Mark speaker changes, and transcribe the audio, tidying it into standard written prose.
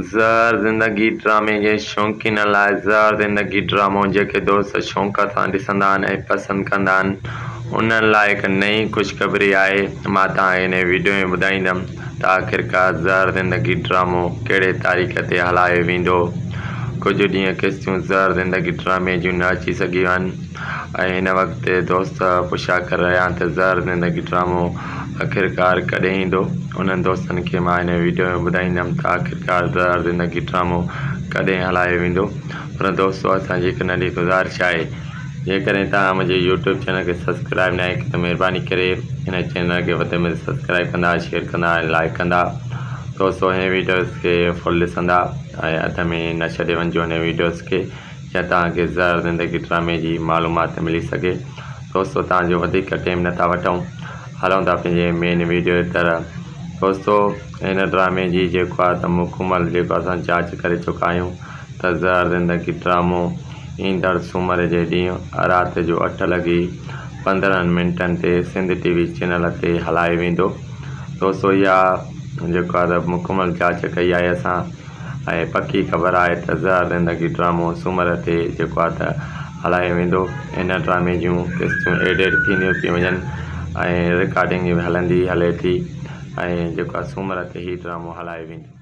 Speaker 1: زهر زندگي ڊرامي جي شوقينن لاء زهر زندگي ڊرامو جيڪي دوست شوق سان ڏسندا آهن ۽ پسند ڪندا آهن انهن لاء هڪ نئين خوشخبري آهي مان توهان کي هن وڊيو ۾ ٻڌائيندم ته آخرڪار زهر زندگي ڊرامو ڪهڙي تاريخ تي هلايو ويندو ڪجهه ڏينهن قسطيون زهر زندگي ڊرامي جون نه اچي سگهيون آهن ۽ هن وقت دوست پڇا ڪري رهيا آهن ته زهر زندگي ڊرامو آخرڪار ڪڏهن ايندو انهن دوستن کي مان هن ويڊيو ۾ ٻڌائيندم ته آخرڪار زهر زندگي ڊرامو ڪڏهن هلايو ويندو پر دوستو اسان جي هڪ ننڍي گذارش آهي جيڪڏهن توهان منهنجي يوٽيوب چينل کي سبسڪرائب ناهي ڪيو ته مهرباني ڪري هن چينل کي وڌ ۾ وڌ سبسڪرائب ڪندا شيئر ڪندا ۽ لائڪ ڪندا دوستو هن ويڊيوز کي فل ڏسندا ۽ اڌ ۾ نه ڇڏي وڃجو هن ويڊيوز کي جيئن توهان کي زهر زندگي ڊرامي جي معلومات ملي سگهي. دوستو توهان جو وڌيڪ ٽيم نه ٿا وٺون هلون ٿا پنهنجي مين ويڊيو جي طرف. دوستو هن ڊرامي جي جيڪو آهي ته مڪمل جيڪو اسان جاچ ڪري چڪا آهيون ته زهر زندگي ڊرامو ايندڙ سومر جي ڏينهن رات جو اٺ لڳي 15 منٽن تي سنڌ ٽي وي چينل تي هلايو ويندو. دوستو اها جيڪو آهي ته مڪمل جاچ ڪئي آهي اسان. ۽ پڪي خبر آهي ته زهر زندگي ڊرامو سومر تي جيڪو آهي ته هلايو ويندو. ان ڊرامي جون قسطون ايڊٽ ٿينديون پيون وڃن ۽ رڪارڊنگ به هلندي هلي ٿي ۽ جيڪو آهي سومر تي هي ڊرامو هلايو ويندو.